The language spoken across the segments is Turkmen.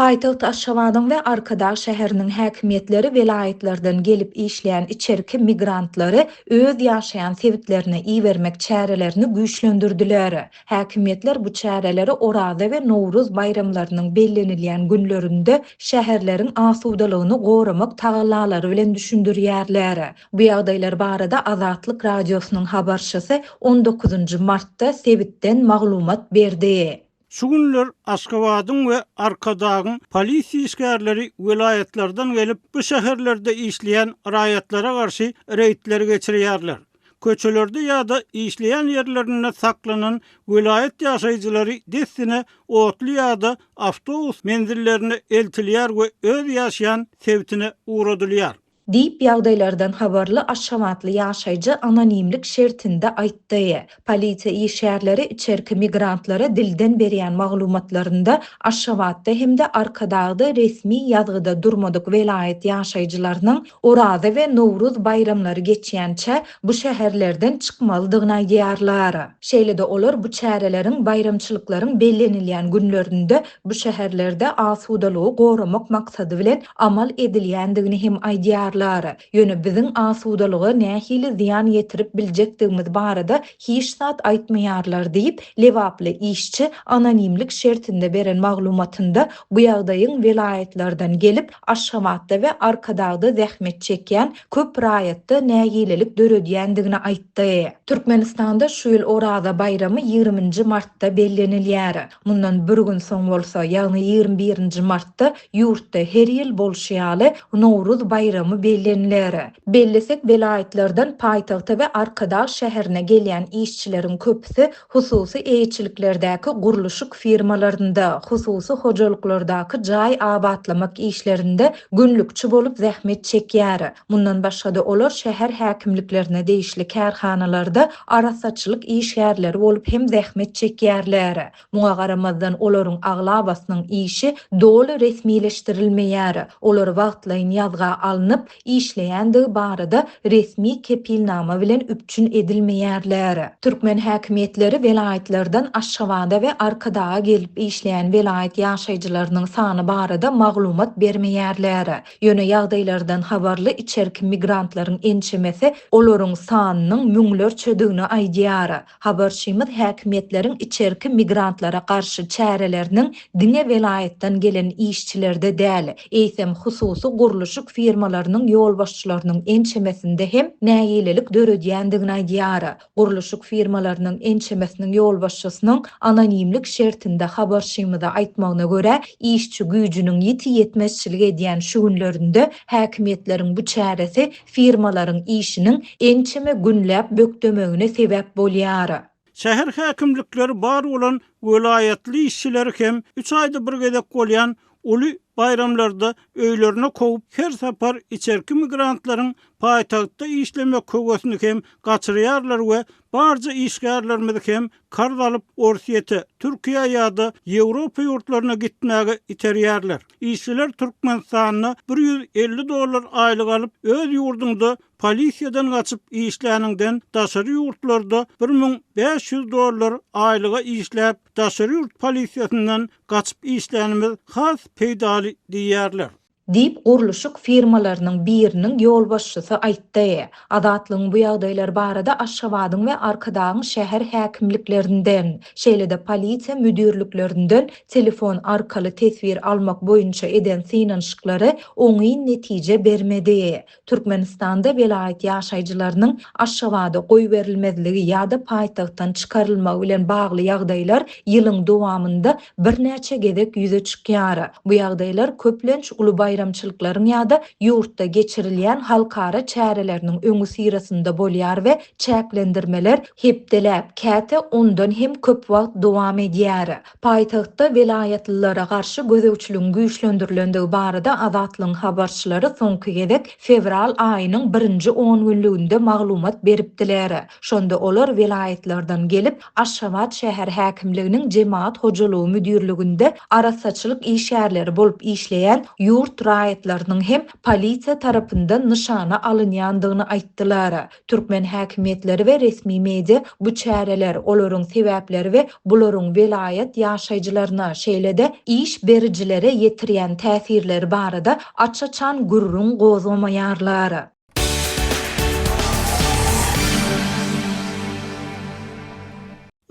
Paýtagt Aşgabadyň we Arkadag şäheriniň häkimiýetleri welaýatlardan gelip işleýän içerki migrantlary öz ýaşaýan sebitlerine ibermek çärelerini güýçlendirdiler. Häkimiýetler bu çäreleri Oraza we Nowruz baýramlarynyň bellenilýän günlerinde şäherleriň asudalygyny goramak tagallalary bilen düşündirýärler. Bu ýagdaýlar barada Azatlyk Radiosynyň habarçysy on dokuzynjy martda sebitden maglumat berdi. Şu günler Aşgabadyň we Arkadagyň polisiýa işgärleri welaýatlardan gelip, bu şäherlerde işleýän raýatlara garşy reýdleri geçirýärler. Köçelerde ýa-da işleýän ýerlerinde saklanan welaýat ýaşaýjylary dessine otly ýa-da awtobus menzillerine eltilýär we öz ýaşaýan sebitine ugradylýar. Diýip, ýagdaýlardan habarly aşgabatly ýaşaýjy anonimlik şertinde aýtdy. Polisiýa işgärleri içerki migrantlara dilden berýän maglumatlarynda Aşgabatda hem-de Arkadagda resmi ýazgyda durmadyk welaýat ýaşaýjylarynyň Oraza we Nowruz baýramlary geçýänçä bu şäherlerden çykmalydygyny aýdýarlar. Şeýle-de olar bu çäreleriň baýramçylyklaryň bellenilýän günlerinde bu şäherlerde asudalygy goramak maksady bilen amal edilýändigini hem aýdýarlar. Ýöne biziň asudalyga nähili zyýan ýetirip biljekdigimiz barada hiç zat aýtmaýarlar diýip, lebaply işçi anonimlik şertinde beren maglumatynda bu ýagdaýyň welaýatlardan gelip, Aşgabatda we Arkadagda zähmet çekýän köp raýatda nägilelik döredýändigini aýtdy. Türkmenistanda şu ýyl Oraza baýramy ýigriminji martda bellenilýär. Mundan bir gün soň bolsa, ýagny ýigrimi birinji martda ýurtda her ýyl bolşy ýaly, Nowruz baýramy belleniler. Bellesek, welaýatlardan paýtagta we Arkadag şäherine gelýän işçileriň köpüsi hususy eýeçiliklerdäki gurluşyk firmalarynda, hususy hojalyklardaky jaý abatlamak işlerinde günlükçi bolup zähmet çekýär. Mundan başga-da olar şäher häkimliklerine degişli kärhanalarda arassaçylyk işgärleri bolup hem zähmet çekýärler. Muňa garamazdan olaryň aglabasynyň işi doly resmileşdirilmeýär. Olar wagtlaýyn ýazga alnyp, işleýändigi barada resmi kepilnama bilen üpjün edilmeýärler. Türkmen häkimiýetleri welaýatlardan Aşgabada we Arkadaga gelip işleýän welaýat ýaşaýjylarynyň sany barada maglumat bermeýärler. Ýöne ýagdaýlardan habarly içerki migrantlaryň ençemesi olaryň sanynyň müňlerçedigini aýdýar. Habarçymyz häkimiýetleriň içerki migrantlara garşy çäreleriniň diňe welaýatdan gelen işçilerde däl, eýsem hususy gurluşyk firmalarynyň ýolbaşçylarynyň ençemesinde hem nägilelik döredýändigini aýdýar. Gurluşyk firmalarynyň ençemesiniň ýolbaşçysynyň anonimlik şertinde habarçymyza aýtmagyna görä, işçi güýjüniň ýiti ýetmezçilik edýän şu günlerinde häkimiýetleriň bu çäresi firmalaryň işiniň ençeme günläp bökdemegine sebäp bolýar. Şäher häkimlikleri bar bolan welaýatly işçileri hem üç aýda bir gezek bolýan uly baýramlarda öýlerine kowup, her sapar içerki migrantlaryň paýtagtda işlemek höwesini hem gaçyrýarlar we barja işgärlerimizi hem karz alyp Orsýete, Türkiýä ýa-da Ýewropa ýurtlaryna gitmäge iterýärler. Işçiler Türkmenistanda 150 dollar aýlyk alyp, öz ýurduňda polisiýadan gaçyp işläniňden daşary ýurtlarda 1500 dollar aýlyga işläp, daşary ýurt polisiýasyndan gaçyp işlänimiz has peýdaly diýýärler. Diýip, gurluşyk firmalarynyň biriniň ýolbaşçysy aýtdy. Azatlygyň bu ýagdaýlar barada Aşgabadyň we Arkadagyň şäher häkimliklerinden, şeýle-de polisiýa müdirliklerinden telefon arkaly teswir almak boýunça eden synanyşyklary oňyn netije bermedi. Türkmenistanda welaýat ýaşaýjylarynyň Aşgabada goýberilmezligi ýa-da paýtagtdan çykarylmagy bilen bagly ýagdaýlar ýylyň dowamynda birnäçe gezek ýüze çykýar. Bu ýagdaýlar köplenç uly baýramçylyklaryň ýa-da ýurtda geçirilýän halkara çäreleriniň öňüsyrasynda bolýar we çäklendirmeler hepdeläp, käte ondan hem köp wagt dowam edýär. Paýtagtda welaýatlylara garşy gözegçiligiň güýçlendirilendigi barada Azatlygyň habarçylary soňky gezek fewral aýynyň birinji ongünlüginde maglumat beripdiler. Şonda olar welaýatlardan gelip, Aşgabat şäher häkimliginiň Jemagat hojalygy müdirliginde arassaçylyk işgärleri bolup işleýän ýurt. ýurt raýatlarynyň hem polisiýa tarapyndan nyşana alynýandygyny aýtdylar. Türkmen häkimiýetleri we resmi media bu çäreler, olaryň sebäpleri we bularyň welaýat ýaşaýjylaryna, şeýle-de iş berijilere ýetirýän täsirleri barada aç-açan gürrüň gozgamaýarlar.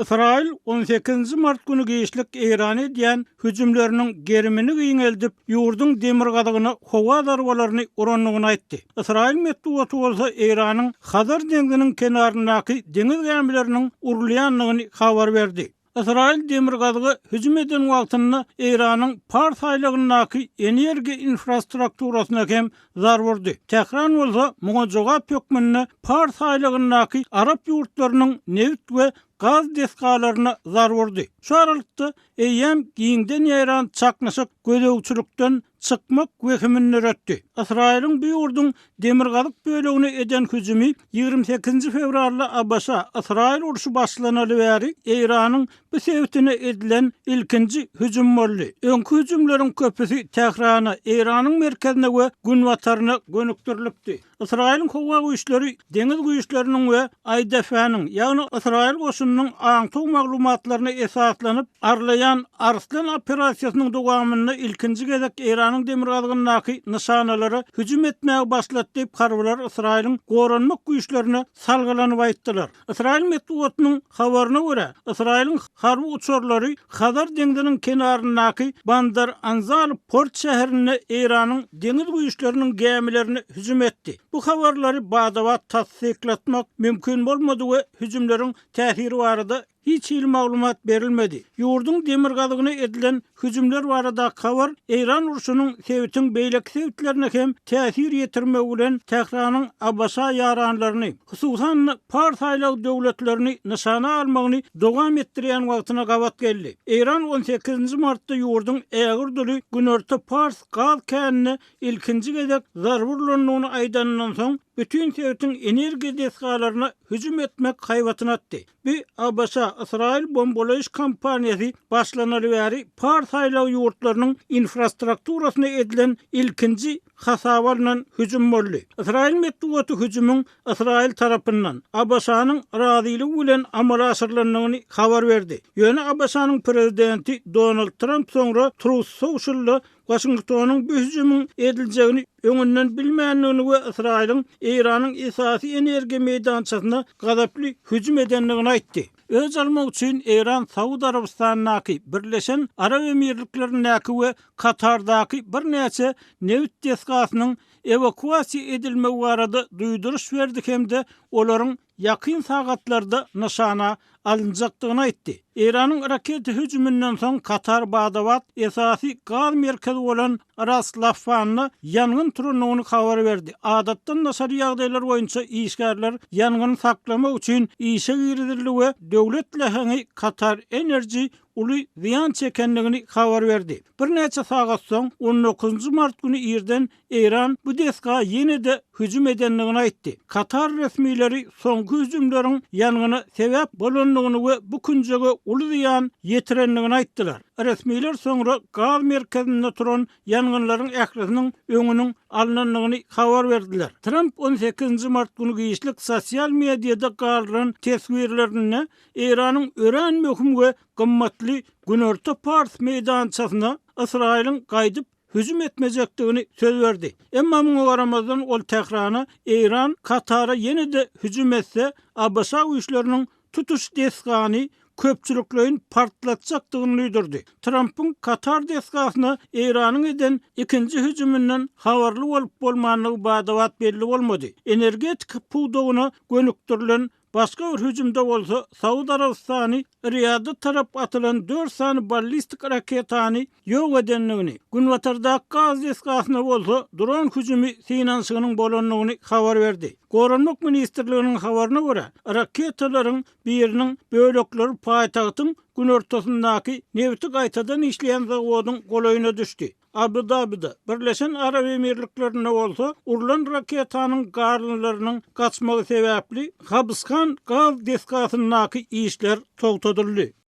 Ysraýyl on sekizinji mart güni giçlik Eýrana edýän hüjümleriniň gerimini giňeldip, ýurduň demirgazygyna howa zarbalaryny urandygyny aýtdy. Ysraýyl metbugaty bolsa Eýranyň Hazar deňziniň kenaryndaky deňiz gämileriniň urulýandygyny habar berdi. Ysraýyl demirgazyga hüjüm eden wagtynda Eýranyň Pars aýlagyndaky energiýa infrastrukturasyna hem zarba urdy. Tähran bolsa muňa jogap hökmünde Pars aýlagyndaky arap ýurtlarynyň nebit we gaz desgalaryna zarba urdy. Şu aralykda, eýýäm giňden ýaýran çaknyşyk gözegçilikden çykmak wehimini döretdi. Ysraýylyň bu ýurduň demirgazyk bölegine eden hüjümi 28-nji fewralda ABŞ-, Ysraýyl urşy başlanaly bäri Eýranyň bu sebitine edilen ilkinji hüjüm boldy. Öňki hüjümleriň köpüsi Tährana, Eýranyň merkezine we günbataryna gönükdirilipdi. Ysraýylyň howa güýçleri deňiz güýçleriniň we IDF-niň, ýagny Ysraýyl goşunynyň aňtaw maglumatlaryna esaslanyp Arlaýan Arslan operasiýasynyň dowamynda ilkinji gezek Eýranyň demirgazygyndaky nyşanalara hüjüm etmäge başlady diýip, harbylar Ysraýylyň goranmak güýçlerine salgylanyp aýtdylar. Ysraýyl metbugatynyň habaryna görä, Ysraýylyň harby uçarlary Hazar deňziniň kenaryndaky Bandar Anzal port şäherinde Eýranyň deňiz güýçleriniň gämilerine hüjüm etdi. Bu habarlary bada-bat tassyklatmak mümkin bolmady we hüjümleriň täsiri barada hiç hili maglumat berilmedi. Ýurduň demirgazygyna edilen hüjümler baradaky habar Eýran urşunyň sebitiň beýleki sebitlerine hem täsir ýetirmegi bilen Tähranyň ABŞ-a ýaranlaryny, hususan-da Pars aýlagy döwletlerini nyşana almagyny dowam etdirýän wagtyna gabat geldi. Eýran on sekizinji martda ýurduň ägirt uly Günorta Pars gaz känine ilkinji gezek zarba urlandygyny aýdanyndan soň, bütin sebitiň energiýa desgalaryna hüjüm etmek haýbatyny atdy. Bu ABŞ-Ysraýyl bombalaýyş kampaniýasy başlanaly bäri Pars aýlagy ýurtlarynyň infrastrukturasyna edilen ilkinji hasaba alnan hüjüm boldy. Ysraýyl metbugaty hüjümiň Ysraýyl tarapyndan, ABŞ-nyň razylygy bilen amala aşyrylandygyny habar berdi. Ýöne ABŞ-nyň prezidenti Donald Tramp soňra Truth Social-da Waşingtonyň bu hüjümiň ediljegini öňünden bilmändigini we Ysraýylyň Eýranyň esasy energiýa meýdançasyna gazaply hüjüm edendigini aýtdy. Öç almak üçin Eýran Saud Arabystanyndaky, Birleşen Arap Emirliklerindäki we Katardaky birnäçe nebit desgasynyň ewakuasiýa edilmegi barada duýduryş berdi hem-de olaryň ýakyn sagatlarda nyşana alynjakdygyny aýtdy. Eýranyň raketa hüjüminden soň Katar bada-bat esasy gaz merkezi bolan Ras Laffanda ýangyn turandygyny habar berdi. Adatdan daşary ýagdaýlar boýunça işgärler ýangyny saklamak üçin işe girizildi we döwlet läheňi Qatar Energy uly zyýan çekendigini habar berdi. Birnäçe sagat soň, on dokuzynjy mart güni irden Eýran bu desga ýene-de hüjüm edendigini aýtdy. Katar resmileri soňky hüjümleriň ýangyna sebäp bolandygyny we bu künjege uly zyýan ýetirendigini aýtdylar. Resmiler soňra gaz merkezinde turan ýangynlaryň ählisiniň öňüniň alnandygyny habar berdiler. Tramp on sekizinji mart güni giçlik sosial mediada galdyran teswirlerinde Eýranyň örän möhüm we gymmatly Günorta Pars meýdançasyna Ysraýylyň gaýdyp hüjüm etmejekdigini söz berdi. Emma muňa garamazdan ol Tährana Eýran Katara ýene-de hüjüm etse, ABŞ güýçleriniň tutuş desgany köpçülikleýin partlatjakdygyny duýdurdy. Trampyň Katar desgasyna Eýranyň eden ikinji hüjüminden habarly bolup-bolmandygy bada-bat belli bolmady. Energetika pudagyna gönükdirilen Başga bir hüjümde bolsa Saud Arabystany Riýada tarap atylan dört sany ballistik raketany ýok edendigini, günbatardaky gaz desgasyna bolsa dron hüjümi synanyşygynyň bolandygyny habar berdi. Goranmak ministrliginiň habaryna görä, raketalaryň biriniň bölekleri paýtagtyň günortasyndaky nebiti gaýtadan işleýän zawodyň golaýyna düşdi. Abu-Dabide, Birleşen Arap Emirliklerinde bolsa urlan raketanyň garynlarynyň gaçmagy sebäpli Habshan gaz desgasyndaky işler togtadyldy.